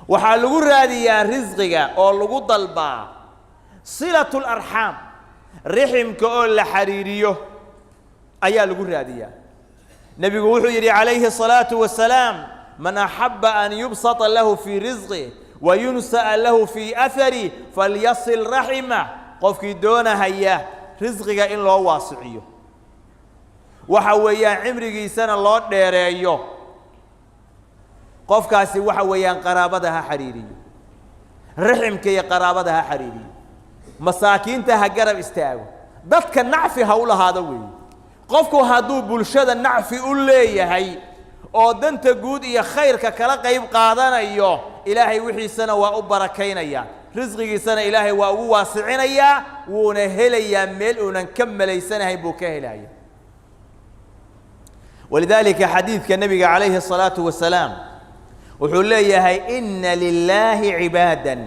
Waxaa lagu raadiyaa risqiga oo lagu dalbaa silatu larxaam, riximka oo la xiriiriyo ayaa lagu raadiyaa. Nebigu wuxuu yidhi calayhi الsalaatu wasalaam: "Man axaba an yubsata lahu fii risqih wa yunsa'a lahu fii aharih falyasil raximah." Qofkii doonahaya risqiga in loo waasiciyo, waxa weeyaan cimrigiisana loo dheereeyo, qofkaasi waxa weeyaan qaraabada ha xiriiriyo, riximka iyo qaraabada ha xiriiriyo, masaakiinta ha garab istaago, dadka nacfi ha u lahaado weeye. Qofku hadduu bulshada nacfi u leeyahay oo danta guud iyo khayrka kala qayb qaadanayo, Ilaahay wixiisana waa u barakaynayaa, risqigiisana Ilaahay waa ugu waasicinayaa, wuuna helayaa, meel uunan ka malaysanahayn buu ka helaya. Walidaalika xadiidka nebiga calayhi الsalaatu wasalaam wuxuu leeyahay: "Ina lilaahi cibaadan",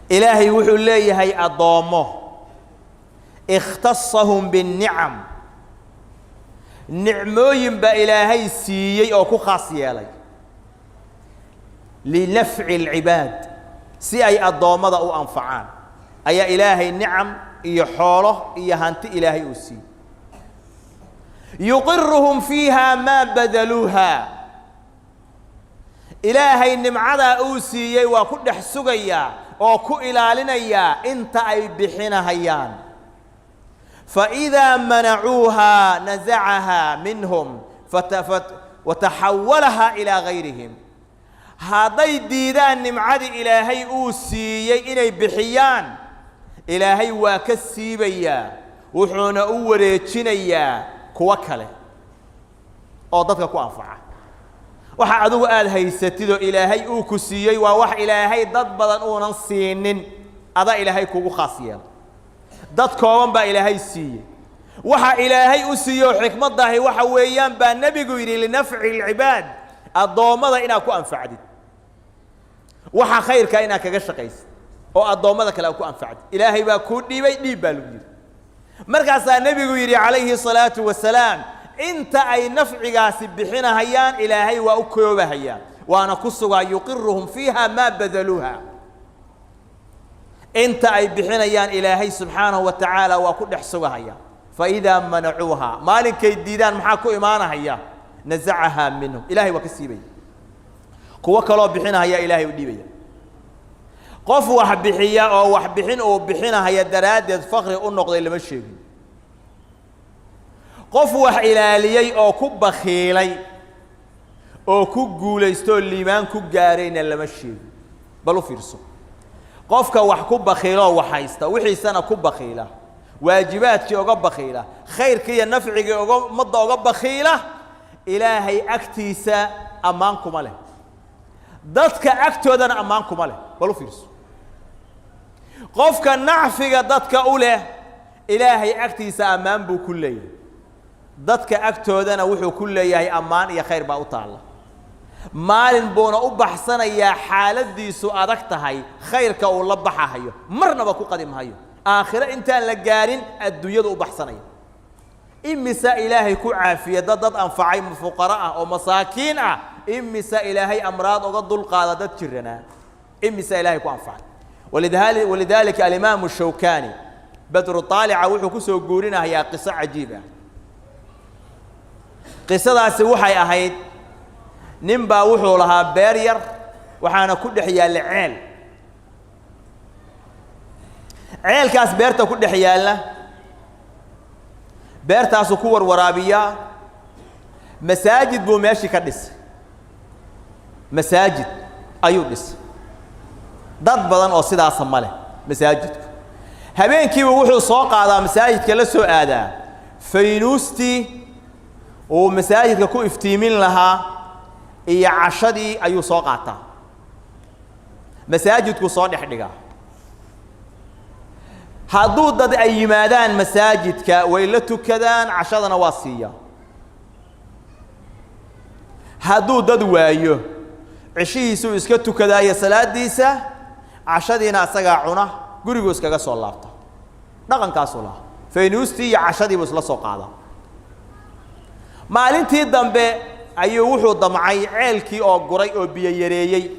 Ilaahay wuxuu leeyahay addoommo, "ikhtasahum biاnnicam", nicmooyin baa Ilaahay siiyey oo ku khaas yeelay, "linafci اlcibaad", si ay addoommada u anfacaan ayaa Ilaahay nicam iyo xoolo iyo hanti Ilaahay uu siiyey. "Yuqiruhum fiiha maa badaluuha", Ilaahay nimcadaa uu siiyey waa ku dhex sugayaa oo ku ilaalinayaa inta ay bixinahayaan. "Faidaa manacuuhaa nasacahaa minhum wataxawalahaa ilaa gayrihim." Hadday diidaan nimcadii Ilaahay uu siiyey inay bixiyaan, Ilaahay waa ka siibayaa, wuxuuna u wareejinayaa kuwo kale oo dadka ku anfaca. Waxa adigu aada haysatid oo Ilaahay uu ku siiyey waa wax Ilaahay dad badan uunan siinin, adaa Ilaahay kugu khaas yeelay. Dad kooban baa Ilaahay siiyey. Waxa Ilaahay u siiye oo xikmaddahi waxa weeyaan baa nebigu yidhi, "linafci alcibaad", addoommada inaad ku anfacdid, waxa khayrkaa inaad kaga shaqaysid oo addoommada kale aad ku anfacdid. Ilaahay baa kuu dhiibay, dhiib baa lagu yidhi. Markaasaa nebigu yidhi calayhi الsalaatu wasalaam, inta ay nafcigaasi bixinahayaan Ilaahay waa u koobahayaan, waana ku sugaa. "Yuqiruhum fiiha maa badaluuha", inta ay bixinayaan Ilaahay subxaanahu wa tacaala waa ku dhex sugahaya. "Faidaa manacuuha", maalinkay diidaan, maxaa ku imaanahaya? "Nasacahaa minhum", Ilahay waa ka siibaya, kuwo kaloo bixinahaya Ilaahay u dhiibaya. Qof wax bixiya oo wax bixin uu bixinahaya daraaddeed fakri u noqday lama sheegin. Qof wax ilaaliyey oo ku bakiilay oo ku guulaystooo liimaan ku gaarayna lama sheegin. Bal u fiirso, qofka wax ku bakiiloo wax haysta, wixiisana ku bakiila, waajibaadkii oga bakiila, khayrkii iyo nafcigii oga ummadda oga bakiila, Ilaahay agtiisa ammaan kuma leh, dadka agtoodana ammaan kuma leh. Bal u fiirso, qofka nacfiga dadka u leh, Ilaahay agtiisa ammaan buu ku leeyahay, dadka agtoodana wuxuu ku leeyahay ammaan iyo khayr baa u taalla. Maalin buuna u baxsanayaa xaaladdiisu adag tahay, khayrka uu la baxahayo marnaba ku qadi mahayo. Aakhiro intaan la gaarin adduunyadu u baxsanaya. Imisa Ilaahay ku caafiya dad anfacay, fuqaro ah oo masaakiin ah? Imisa Ilaahay amraad oga dulqaada dad jiranaa? Imisa Ilaahay ku anfacay? Walidaalika alimaamu Shawkani Badru Taalica wuxuu ku soo guurinayaa qiso cajiib ah. Qisadaasi waxay ahayd, nin baa wuxuu lahaa beer yar, waxaana ku dhex yaalla ceel. Ceelkaas beerta ku dhex yaalla, beertaasuu ku warwaraabiyaa. Masaajid buu meeshii ka dhisay, masaajid ayuu dhisay. Dad badan oo sidaasa ma leh masaajidku. Habeenkiiba wuxuu soo qaadaa, masaajidka la soo aadaa faynuustii uu masaajidka ku iftiimin lahaa iyo cashadii ayuu soo qaataa, masaajidku soo dhex dhigaa. Hadduu dad ay yimaadaan masaajidka, way la tukadaan, cashadana waa siiyaa. Hadduu dad waayo, ceshihiisuu iska tukadaayo salaadiisa, cashadiina asagaa cuna, guriguu iskaga soo laabta. Dhaqankaasuu lahaa. Faynuustii iyo cashadii buu isla soo qaadaa. Maalintii dambe Ayuu wuxuu damcay ceelkii oo guray oo biyo yareeyey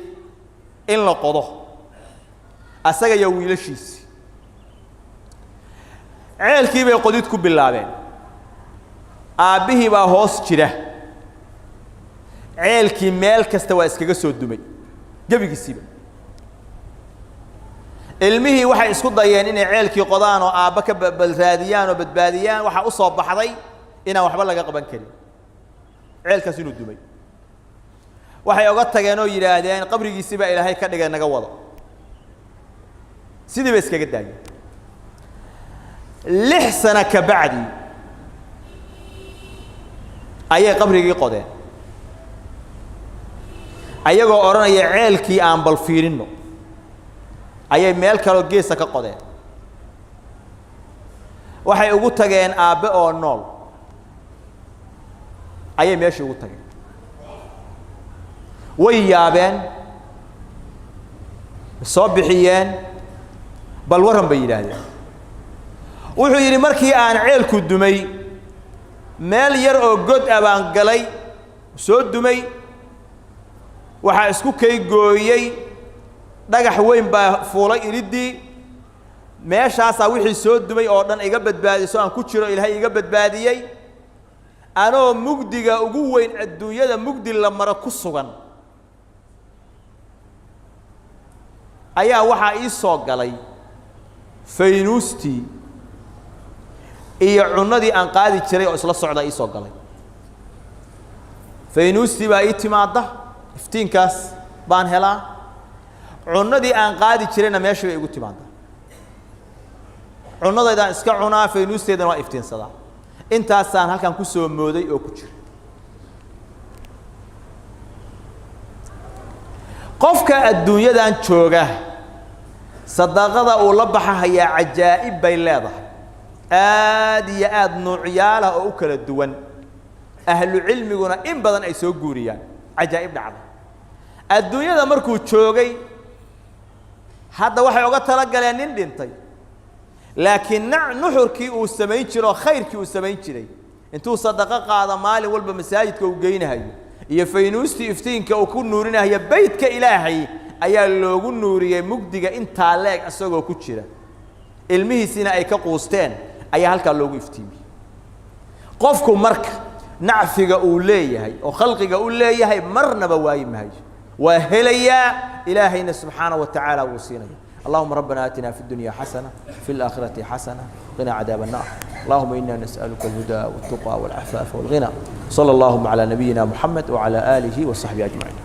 in la qodo, asaga iyo wiilashiisii. Ceelkii bay qodid ku bilaabeen. Aabbihii baa hoos jira. Ceelkii meel kasta waa iskaga soo dumay gebigiisiiba. Ilmihii waxay isku dayeen inay ceelkii qodaan oo aabba ka balraadiyaan oo badbaadiyaan. Waxaa u soo baxday inaan waxba laga qaban karin, ceelkaas inuu dumay. Waxay oga tageen oo yidhaahdeen, qabrigiisii baa Ilaahay ka dhigay, naga wado. Sidii bay iskaga daayeen. 6 sano ka bacdi ayay qabrigii qodeen, ayagoo odhanaya ceelkii aan bal fiirinno. Ayay meel kaloo geesa ka qodeen. Waxay ugu tageen aabbe oo nool ayay meeshii ugu tageen. Way yaabeen, soo bixiyeen. Bal warran, bay yidhaahdeen. Wuxuu yidhi, markii aan ceelku dumay, meel yar oo god ah baan galay, soo dumay. Waxaa isku kay gooyey dhagax weyn baa fuulay iriddii. Meeshaasaa wixii soo dumay oo dhan iga badbaadiso, aan ku jiro, Ilaahay iga badbaadiyey, anoo mugdiga ugu weyn adduunyada mugdi la maro ku sugan ayaa waxaa ii soo galay faynuustii iyo cunnadii aan qaadi jiray oo isla socda ii soo galay. Faynuustii baa ii timaadda, iftiinkaas baan helaa. Cunnadii aan qaadi jirayna meeshii bay igu timaaddaa. Cunnadaydaan iska cunaa, faynuusteedana waa iftiinsadaa. Intaasaan halkan ku soo mooday oo ku jira. Qofka adduunyadan jooga sadaqada uu la baxahayaa cajaa'ib bay leedahay, aad iyo aad nuucyaalah oo u kala duwan. Ahlu cilmiguna in badan ay soo guuriyaan cajaa'ib dhacda adduunyada markuu joogay. Hadda waxay oga talagaleen nin dhintay, laakiin nuxurkii uu samayn jiro, khayrkii uu samayn jiray, intuu sadaqo qaado maalin walba masaajidka uu geynahayo iyo faynuustii iftiinka uu ku nuurinahayo beytka Ilaahay, ayaa loogu nuuriyey mugdiga intaa leeg isagoo ku jira, ilmihiisiina ay ka quusteen, ayaa halkaa loogu iftiimiyey. Qofku marka nacfiga uu leeyahay oo khalqiga u leeyahay marnaba waayi mahayo, waa helayaa. Ilaahayna subxaanaه wa tacaala wuu siinaya. اللهم ربنا آتنا في الدنيا حسنة، في الآخرة حسنة، قنا عذاب النار. اللهم إنا نسألك الهدى والتقى والعفاف والغنى. صلى اللهم على نبينا محمد وعلى آله وصحبه أجمعين.